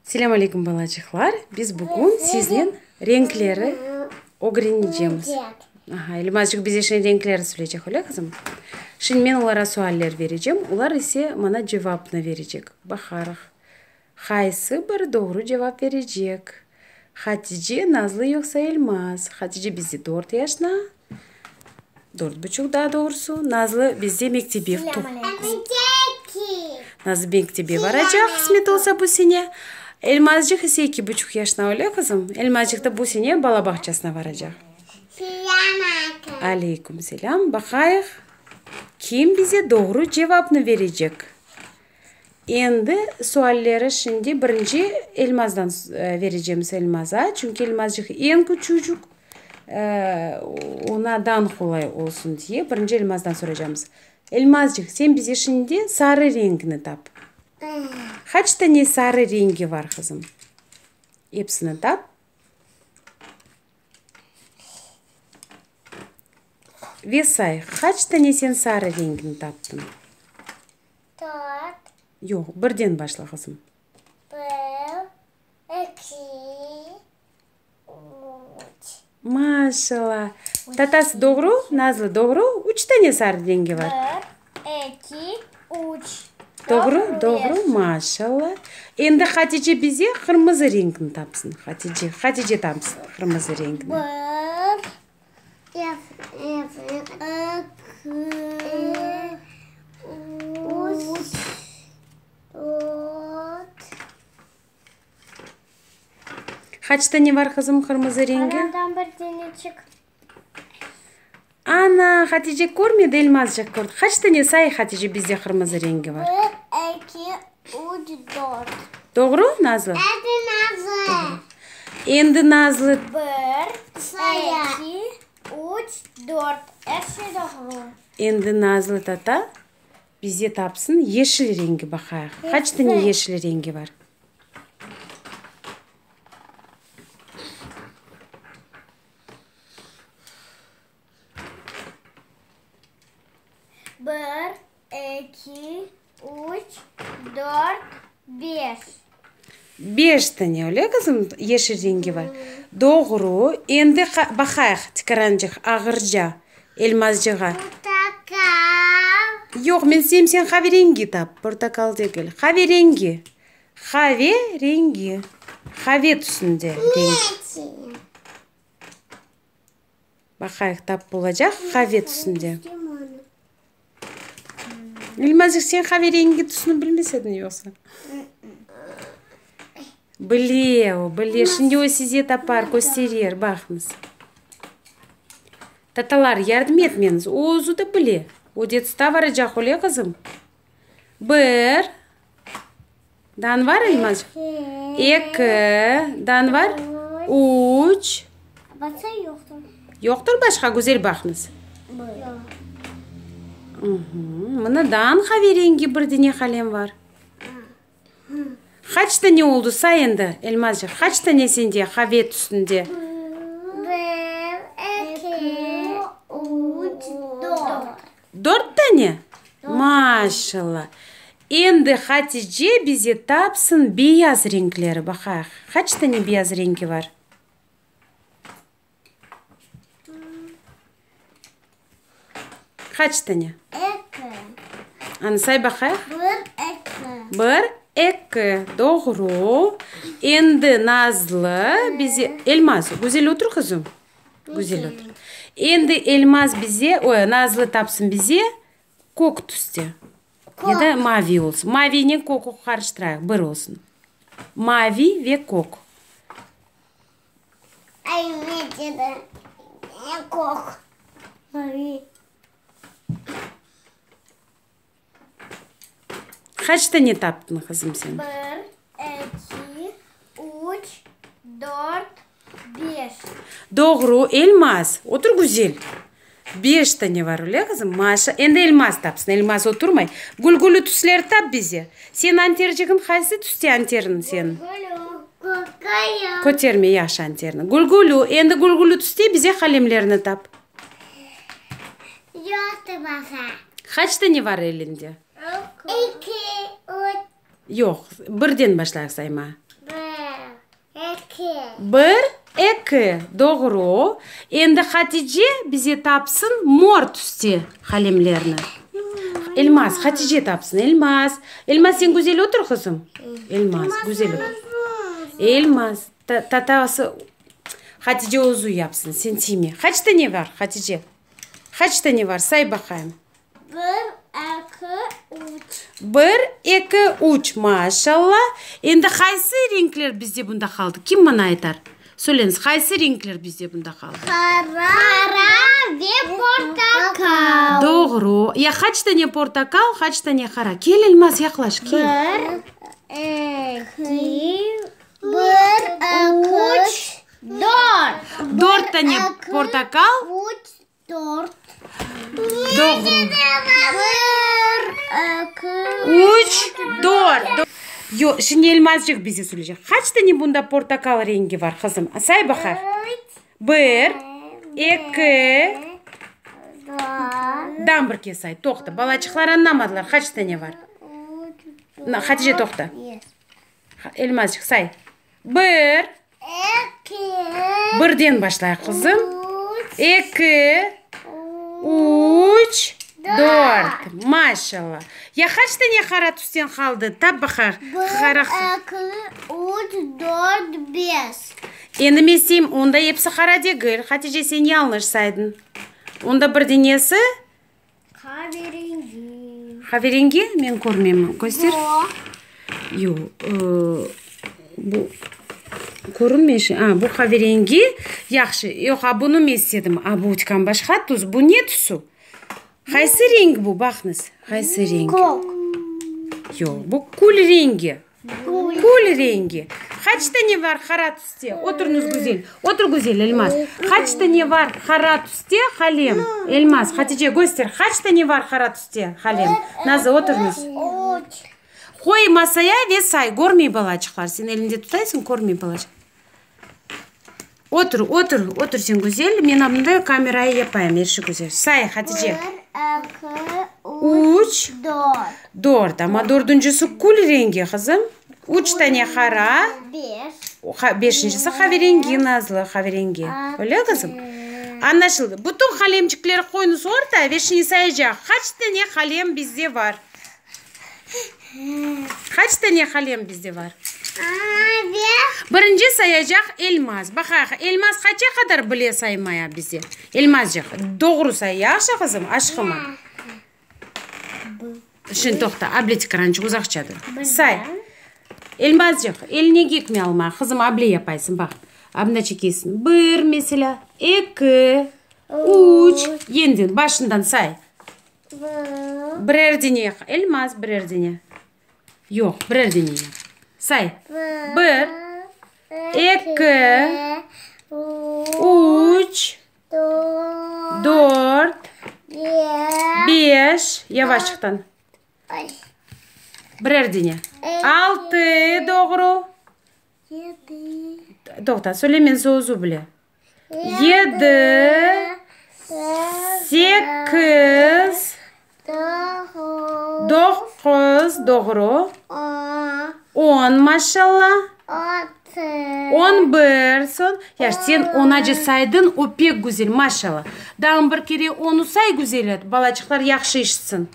Selâm aleyküm, balacıqlar! Biz bugün siznen renkleri ögrenecemiz. Aha, Elmazcıq bize şimdi renkleri söyleycek, öyle qızım? Şimdi men olara sualler berecem, olar ise maña cevapnı berecek. Baqarıq, qaysı biri doğru cevap berecek? Hatice, Nazlı yoqsa Elmaz? Hatice bizde dört yaşına, dört buçuq daa doğrusu. Nazlı bizde mektebe, Nazlı mektebe baracaq, qısmet olsa bu sene. Elmazcıq ise eki buçuq yaşına, öyle qızım? Elmazcıq da bu sene bala bağçasına baracaq. Aleyküm selâm. Baqayıq, kim bize doğru cevapnı berecek? Endi sualleri şimdi birinci Elmazdan berecemiz Elmaza, çünki Elmazcıq eñ küçücik, onadan qolay olsun diye birinci Elmazdan soracamız. Elmazcıq, sen bize şimdi sarı renkni tap. Qaç tane sarı rengi var, qızım? Episini tap. Ve say, qaç tane sen sarı rengini taptıñ? Dört. Yoq, birden başla, qızım. Bir, eki, üç. Maşallah! Tatası doğru, Nazlı doğru, üç tane sarı rengi var. Bir, eki, üç. Doğru, doğru, maşallah. Endi Hatice bize qırmızı renkni tapsın. Hatice, Hatice tapsın qırmızı renkni. Bir, eki, üç, dört. Qaç tane var, qızım, qırmızı rengi? Aradan bir teneçik. Ana, Hatice körmedi, Elmazcıq kördi. Qaç tane, say, Hatice, bizde qırmızı rengi var? Bir, eki, üç, dört. Doğru, Nazlı? Endi Nazlı. Endi Nazlı. Bir, eki, üç, dört. Er şey doğru. Endi Nazlı tata bize tapsın yeşil rengi, baqayıq. Qaç tane yeşil rengi var? Bir, eki, üç, dört, beş. Beş tane, öyle, qızım, yeşil rengi bar. Doğru. Endi baqayıq, tikarançıq, ağırca, elmazcığa. Portaqal. Yoq, men isteyim, sen qaverengi tap, portaqal degil. Qaverengi. Qave rengi. Qave tüsünde renk. Baqayıq, tap olacaq qave tüsünde. Elmazıq, sen qave rengi tüsüni bilmez ediñ yoqsa? Bile o, bile. Şimdi o size tapar, kösterer, baqıñız. Tatalar, yardım etmeñiz, o özü de bile. O detsta baracaq, öyle, qızım? Bir. Dan var, Elmaz? Eki. Dan var? Üç. Başqa yoqtır. Yoqtır başqa, güzel baqıñız. Mına dan qaverengi bir dene qalem var. Qaç tane oldı, say endi, Elmazcıq, qaç tane sende qave tüsünde? Bir, eki, üç, dört. Dört tane? Maşallah! Endi Hatice bize tapsın beyaz renkleri, baqayıq, qaç tane beyaz renki var? Qaç tane? Eki. Anı say baqayıq. Bir, eki. Bir, eki. Doğru. Endi Nazlı bize... Elmaz, güzel otur, qızım. Güzel otur. Endi Elmaz bize, oy, Nazlı tapsın bize kök tüste. Ya da mavi olsun. Maviynen kökü qarıştırayıq, bir olsun. Mavi ve kök. Ay, ne dedi? Kök. Mavi. Qaç tane taptıñ, qızım, sen? Bir, eki, üç, dört, beş. Doğru, Elmaz. Otur, güzel. Beş tane var, öyle, qızım? Maşa. Endi Elmaz tapsın. Elmaz oturmay. Gülgülü tüsler tap bize. Sen antercigiñ qaysı tüste anteriñ seniñ? Gülgülü. Köterme, yahşı anterni. Gülgülü. Endi gülgülü tüste bize qalemlerni tap. Yoqtır başqa. Qaç tane var elinde? Eki, üç. Yoq, birden başlayıq saymağa. Bir. Bir, eki. Doğru. Endi Hatice bize tapsın mor tüste qalemlerni. Elmaz, Hatice tapsın. Elmaz. Elmaz, sen güzel otur, qızım. Elmaz, güzel otur. Elmaz, tatası, Hatice özü yapsın, sen tiyme. Qaç tane var, Hatice? Qaç tane var, say baqayım. Bir, eki, üç. Bir, eki, üç. Maşalla. Endi qaysı renkler bizde bunda qaldı? Kim maña aytar? Söyleñiz, qaysı renkler bizde bunda qaldı? Qara. Qara ve portaqal. Doğru. Ya qaç tane portaqal, qaç tane qara? Kel, Elmaz, yaqlaş, kel. Bir, eki, bir, üç, dört. Dört tane portaqal. Üç, Dört. Doğru. Bir, eki, Üç, dört. Yo, şimdi Elmazcıq bize söyleycek. Qaç tane bunda portaqal rengi var, qızım? Say baqayıq. Bir, eki, Daa bir kez say. Toqta. Balaçıqlar añlamadılar. Qaç tane var? Hatice, toqta. Elmazcıq, say. Bir. Eki. Birden başlayıq, qızım. Üç. Eki. Üç. Dört. Maşallah. Ya qaç tane qara tüsten qaldı? Tap baqayıq. Bir, eki, üç, dört, beş. Endi men isteyim, onda episi qara degil. Hatice, sen yañlış saydın. Onda bir denesi. Qaverengi. Qaverengi? Men körmeyim. Köster. Yoq, bu körünmey. A, bu qaverengi. Yahşı. Yoq, a bunı men istedim. A bu tükân başqa tüs. Bu ne tüsü? Qaysı renk bu? Baqıñız, qaysı renk? Kök. Yoq, bu kül rengi. Kül rengi. Qaç tane var qara tüste? Oturıñız, güzel. Otur, güzel, Elmaz. Qaç tane var qara tüste qalem? Elmaz, Hatice, köster. Qaç tane var qara tüste qalem? Nazlı, oturıñız. Üç. Qoy masaya ve say. Körmey balaçıqlar. Sen elinde tutaysıñ, körmey balaçıqlar. Otur, otur, otur sen güzel. Men mında kamerayı yapayım, er şey güzel. Say, Hatice. Bir, eki, üç, dört. Dört. Amma dördüncisi kül rengi, qızım. Üç tane qara. Beş. Beşincisi qaverengi, Nazlı, qaverengi. Öyle, qızım? Añlaşıldı. Bütün qalemçikleri qoyuñız orta ve şimdi sayacaq. Qaç tane qalem bizde var? Qaç tane qalem bizde var? Birinci sayacaq Elmaz. Baqayıq, Elmaz qaça qadar bile saymaya bize? Elmazcıq, doğru say, yahşı qızım, aşqıma. Şimdi toqta, able ekrançıq uzaqçadır. Say. Elmazcıq, eline kekme alma, qızım, able yapaysıñ, baq. Abında çekesiñ. Bir, meselâ, eki, üç. Yeniden başından say. Birer dene, Elmaz, birer dene. Yoq, birer dene yap. Say. Bir, eki, üç, dört, beş, yavaşçıqtan. Birer dene. Altı, doğru. Toqta, söyle, men sözü bile. Yedi, sekiz, doquz, doğru, on, maşalla, on bir, soñ, yaş, sen onace saydıñ, o pek güzel, maşalla. Daa bir kere onı say güzel et, balaçıqlar yahşı işitsin.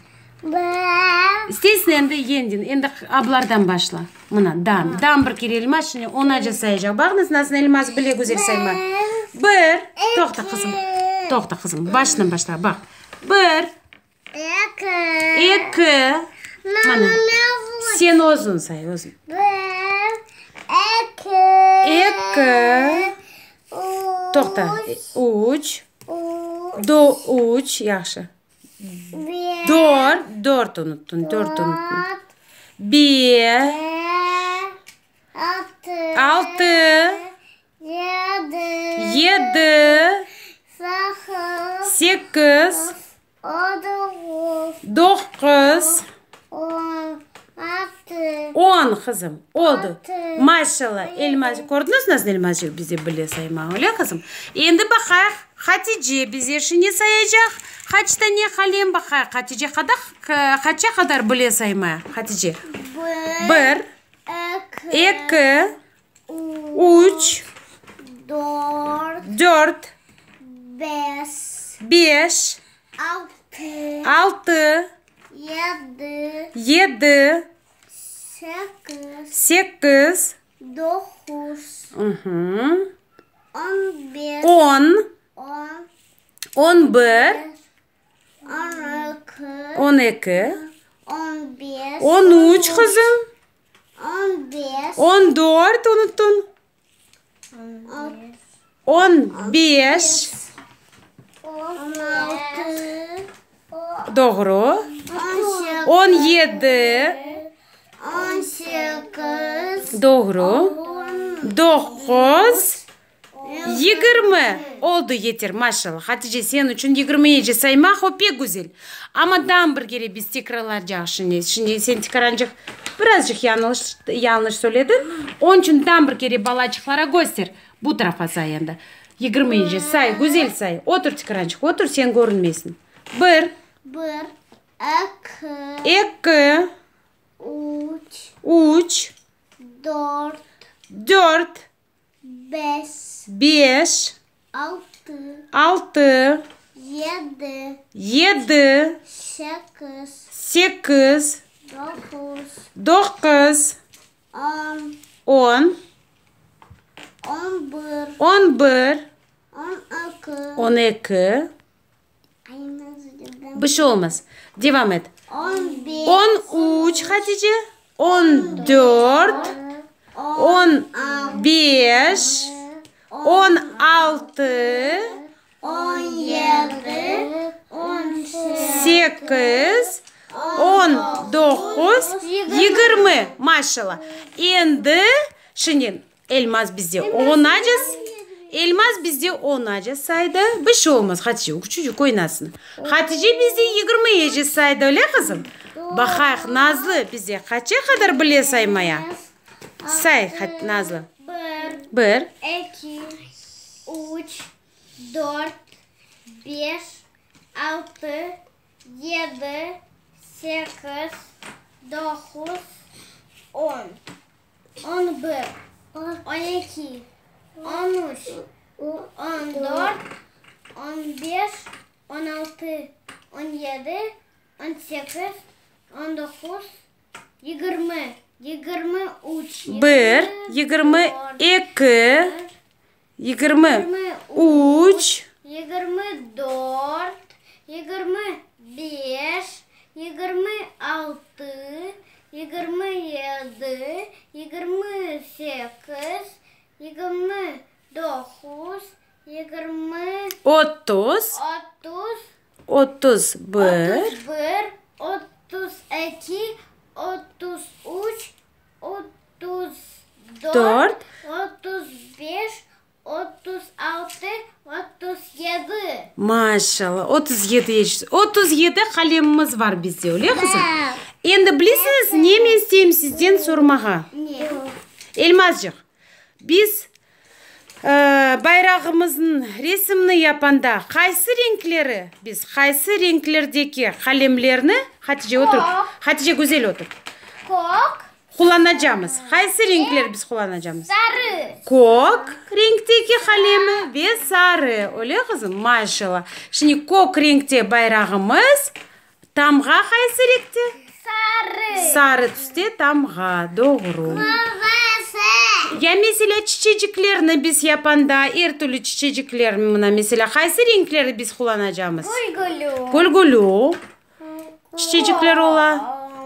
İsteysiñ endi yendin, endi ablardan başla. Mına, dam, dam bir kere Elmaz şimdi onaca sayacaq. Baqıñız, nasıl Elmaz bile güzel sayma. Bir, toqta, qızım, toqta, qızım, başından başla, baq. Bir, eki, mına, sen özüñ say, özüñ. Eki, toqta, üç, do, üç, yahşı. Dört, dört unuttın, dört unuttın. Beş, altı, yedi, sekiz, doquz, On, qızım, oldı. Maşallah, Elmaz, kördiñiz nasıl Elmazcıq bize bile saymağa, öyle, qızım? Endi baqayıq, Hatice bize şimdi sayacaq. Qaç tane qalem baqayıq, Hatice qadaq, qaça qadar bile saymaya, Hatice? Bir, eki, Üç. Üç. Dört. Dört. Beş. Beş. Altı. Altı. Yedi. Yedi. Sekiz. Sekiz. Doquz. On beş. On. On. On bir. On eki. On eki. On beş. On üç, qızım. On beş. On dört, unuttıñ. On beş. On altı. Doğru. On yedi. On sekiz. Doğru. Doquz. 20. Oldı, yeter, maşallah. Hatice, seniñ içün yigirmiyece saymaq, o pek güzel. Amma daa bir kere biz tekrarlaycaq şimdi. Şimdi sen tekrancıq birazcıq yañlış, yañlış söylediñ. Onıñ içün daa bir kere balaçıqlara köster. Bu tarafa say endi. Yigirmiyece say, güzel say. Otur, tekrancıq, otur, sen körünmeysiñ. Bir. Bir, eki. Eki. Üç. Üç. Dört. Dört. Beş. Beş. Altı. Altı. Yedi. Yedi. Sekiz. Sekiz. Doquz. Doquz. On. On. On bir. On bir. On eki. On eki. Bir şey olmaz. Devam et. On beş. On üç, Hatice. On dört. On beş. On altı. On yedi. On sekiz. On doquz. 20. Maşallah. Endi, şimdi Elmaz bizde onaca, Elmaz bizde onaca saydı. Bir şey olmaz, Hatice, o küçücük oynasın. Hatice bizde yigirmiyece saydı, öyle qızım? Baqayıq, Nazlı bizde qaça qadar bile saymaya? Say, Nazlı. Bir. Bir. Eki. Üç. Dört. Beş. Altı. Yedi. Sekiz. Doquz. On. On bir. On eki. On üç. On dört. On beş. On altı. On yedi. On sekiz. On doquz. 20. 23. Bir, 22, 23. 24. 25. 26. 27. 28. 29. 20. 30. 30. 31. 31. 32. 33. 34. Dört. 35. 36. 37. Maşallah, 37 37 qalemimiz bar bizde, öyle qızım? Endi bilesiñiz, ne men isteyim sizden sormağa? Ne? Elmazcıq, biz bayrağımıznıñ resimini yapanda qaysı renkleri, biz qaysı renklerdeki qalemlerni, Hatice, otur, Hatice, güzel otur. Kök. Qullanacamız. Qaysı renkler biz qullanacamız? Sarı. Kök renkteki qalemi ve sarı. Öyle, qızım? Maşallah. Şimdi kök renkte bayrağımız, tamğa qaysı renkte? Sarı. Sarı tüste tamğa. Doğru. Ya, meselâ, çiçeciklerni biz yapanda, er türlü çiçecikler, mına, meselâ, qaysı renklerni biz qullanacamız? Gülgülü. Gülgülü. Çiçecikler ola.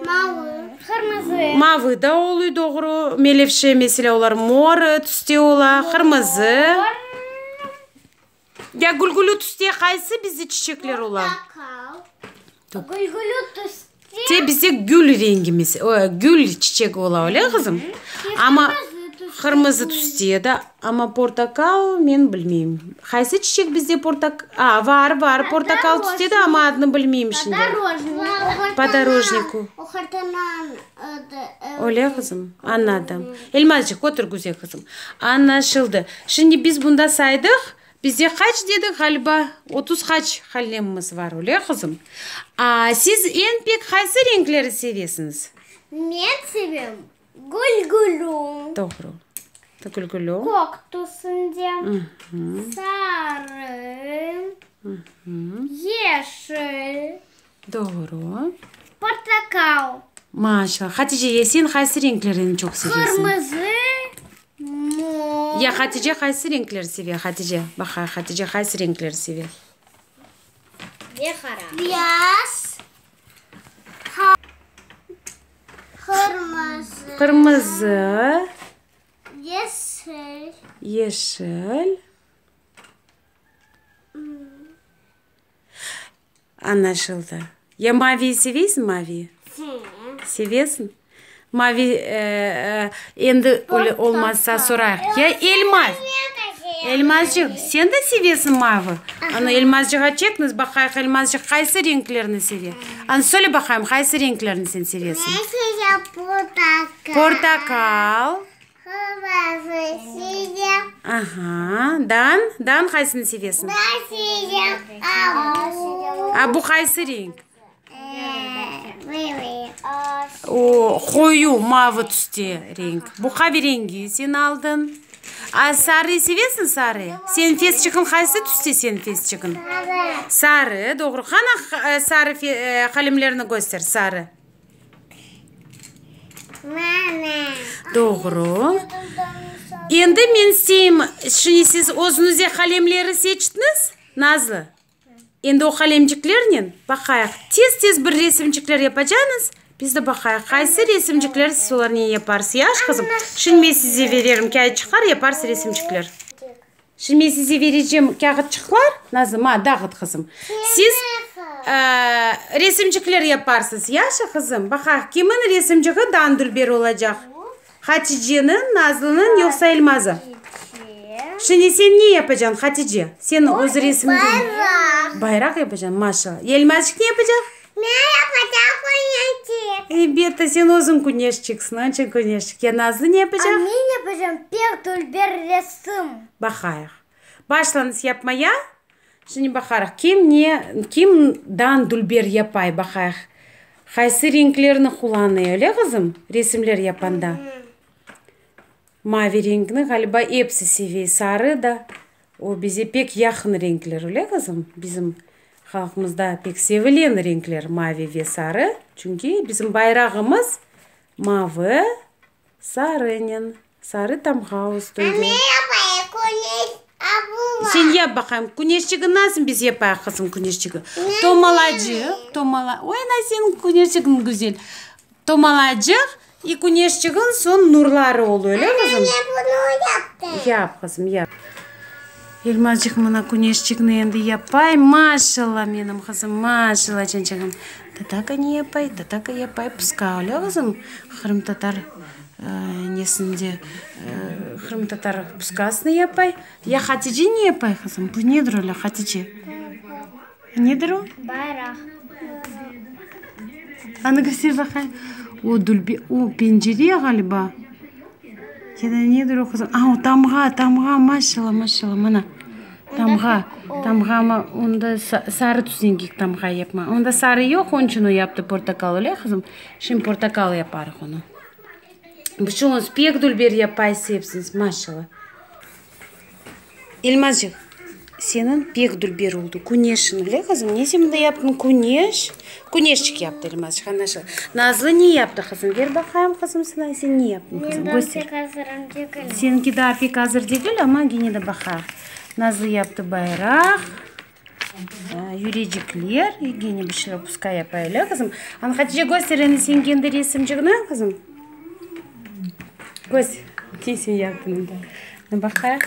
Mavı. Qırmızı. Mavı da oluy, doğru. Melevşe, meselâ, olar mor tüste ola, qırmızı. Ya gülgülü tüste qaysı bizde çiçekler ola? Portaqal. Gülgülü tüste. Te bizde gül rengimiz, gül çiçegi ola, öyle, qızım? Amma qırmızı tüste de, amma portaqal men bilmeyim. Qaysı çiçek bizde portaq, a, var, var, portaqal tüste de, amma adını bilmeyim şimdi. Podorojnik. Podorojnik. Öyle, qızım? Añladım. Elmazcıq, otur, güzel qızım. Añlaşıldı. Şimdi biz bunda saydıq, bizde qaç dedik, ğaliba, 30 qaç qalemimiz var, öyle, qızım? A, siz eñ pek qaysı renkleri sevesiñiz? Men sevem gülgülü. Doğru. Gülgülü. Kök tüsünde. Sarı. Yeşil. Doğru. Portaqal. Maşallah. Hatice, ya sen qaysı renklerni çoq sevesiñ? Qırmızı, mor. Ya Hatice qaysı renkler seve, Hatice? Baqayıq, Hatice qaysı renkler seve? Ve qara. Beyaz. Qırmızı. Qırmızı. Yeşil. Yeşil. Añlaşıldı. Ya maviy sevesiñ, maviy? Sevesiñ? Maviy, endi öyle olmazsa sorayıq. Ya Elmaz? Elmazçıq, sen de sevesiñ mavı? Ana, Elmazçığa çekniz, baqayıq, Elmazçıq qaysı renklerni seve? Ana, söyle baqayım, qaysı renklerni sen sevesiñ? Men sevem portaqal. Portaqal. Qırmızı sevem. Aha, dan, dan qaysını sevesiñ? Dan sevem abu. A bu qaysı renk? O, qoyu mavı tüste renk. Bu qaverengi sen aldıñ. A sarı sevesiñ, sarı? Seniñ fesçigiñ qaysı tüste seniñ fesçigiñ? Sarı. Sarı, doğru. Qana sarı qalemlerni köster, sarı. Doğru. Endi men isteyim, şimdi siz özüñize qalemleri seçtiñiz, Nazlı. Endi o qalemciklernen, baqayıq, tez-tez bir resimcikler yapacañız, biz de baqayıq, qaysı resimcikler siz olarnen yaparsız. Yaş qızım, şimdi men size vererim kâğıtçıqlar, yaparsız resimcikler. Şimdi men size verecem kâğıtçıqlar, Nazlı, ma, dağıt, qızım. Siz resimcikler yaparsız, yaşı, qızım? Baqayıq, kimin resimciği daa dülber olacaq? Haticeniñ, Nazlınıñ yoqsa Elmazı? Şimdi sen ne yapacañ, Hatice? Sen öz resimiñ. Bayraq. Bayraq yapacañ, maşallah. Elmazçıq ne yapacaq? Men yapacaq küneşçik. Elbette, sen özüñ küneşçiksiñ, onıñ içün küneşçik. Ya Nazlı ne yapacaq? A men yapacam pek dülber resim. Baqayıq. Başlañız yapmaya. Şimdi baqarıq, kim ne, kim dan dülber yapay, baqayıq. Qaysı renklerni qullanay, öyle qızım, resimler yapanda? Mavi renkni, ğaliba, episi seve, sarı da, o bize pek yaqın renkler, öyle qızım? Bizim halqımızda pek sevilen renkler mavi ve sarı, çünki bizim bayrağımız mavı, sarınen, sarı tamğa üstünde. A men yapayım küneş, a bu var. Sen yap baqayım, küneşçigi nasıl biz yapayıq, qızım, küneşçigi? Tomalacıq, tomala, oy, ana seniñ küneşçigiñ güzel. Tomalacıq i küneşçigiñ soñ nurları olu, öyle qızım? Ana, men bunı yaptım. Yap, qızım, yap. Elmazçıq mına küneşçikni endi yapay, maşallah, menim qızım, maşallah, cançığım. Tataka ne yapay, tataka yapay, pıska, öyle qızım? Qırımtatar nesinde, qırımtatar pıskasını yapay. Ya Hatice ne yapay, qızım? Bu nedir öyle, Hatice? Nedir o? Bayraq. Anı köster baqayım. O dülbe, o pencere ğaliba. Ya da nedir o, qızım? A, o tamğa, tamğa, maşallah, maşallah, mına. Tamğa, tamğa, amma onda sarı tüsünki tamğa yapma. Onda sarı yoq, onıñ içün o yaptı portaqal, öyle, qızım? Şimdi portaqal yaparıq onı. Buşuñız pek dülber yapaysız epsiñiz, maşallah. Elmazcıq, seniñ pek dülber oldı küneşiñ, öyle qızım? Ne sen mında yaptıñ? Küneş, küneşçik yaptı Elmazcıq, añlaşıldı. Nazlı ne yaptı, qızım? Ber baqayım, qızım, saña, sen ne yaptıñ, qızım? Men daa Köster. pek azırım degil. Seniñki daa pek azır degil, amma gene de baqayıq. Nazlı yaptı bayraq, yürecikler, gene bir şeyler puska yapa, öyle, qızım? Ana, Hatice, köster endi sen kendi resimcigiñni, qızım. Köz, ne sen yaptıñ unda? Baqayıq,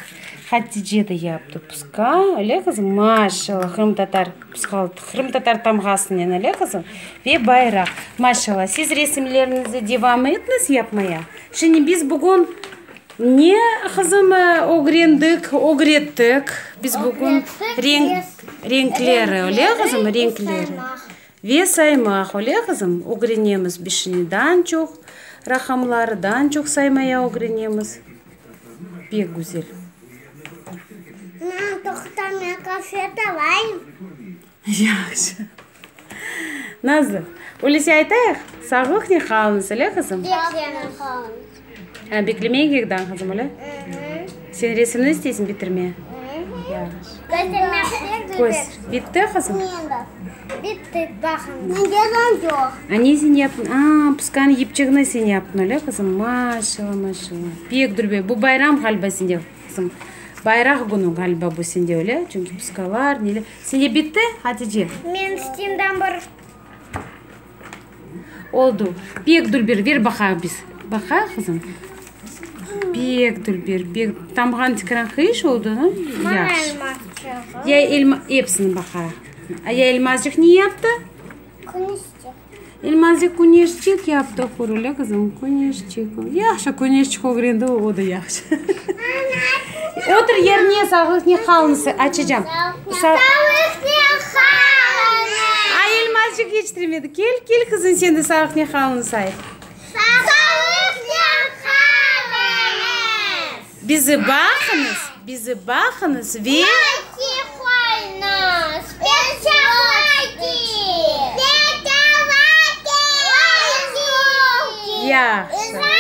Hatice de yaptı puska, öyle qızım? Maşallah, qırımtatar puska, qırımtatar tamğasınen, öyle qızım? Ve bayraq. Maşallah, siz resimleriñizni devam etiñiz yapmaya. Şimdi biz bugün ne, qızım, ögrendik, ögrettik? Biz bugün renk, renkleri, öyle qızım, renkleri. Ve saymaq, öyle qızım? Ögrenemiz beşinden çoq raqamlardan çoq saymaya ögrenemiz. Pek güzel. Men toqta, men konfet alayım. Yahşı. Nazlı, öylese aytayıq, sağlıqnen qalıñız, öyle qızım? Sağlıqnen qalıñız. A, beklemege kerek daa, qızım, öyle? Sen resimni isteysiñ bitirmeye? Yahşı. Köz. Bitti, qızım? Bitti, baqıñ. A ne sen yaptıñ? A, puskanıñ yipçigini sen yaptıñ, öyle, qızım? Maşallah, maşallah. Pek dülber. Bu bayram ğaliba sende, qızım. Bayraq künü ğaliba bu sende, öyle? Çünki puskalar, neler. Sende bitti, Hatice? Men isteyim bir. Oldu. Pek dülber. Ver baqayıq biz. Baqayıq, qızım. Pek dülber. Pek. Tamğanı tekrar qıyış oldu, ha? Yahşı. Ya elma, episini baqayıq. A ya Elmazcıq ne yaptı? Küneşçik. Elmazcıq küneşçik yaptı, öyle, qızım? Küneşçik. Yahşı, küneşçik ögrendi, o da yahşı. Otur yerine, sağlıqnen qalıñız. Açacağım. Sağlıqnen qalıñız. Ay, Elmazcıq yetiştirmedi. Kel, kel, qızım, sen de sağlıqnen qalıñız ayt. Sağlıqnen qalıñız. Bizi baqıñız, bizi baqıñız ve. Layki qoyuñız, Yahşı.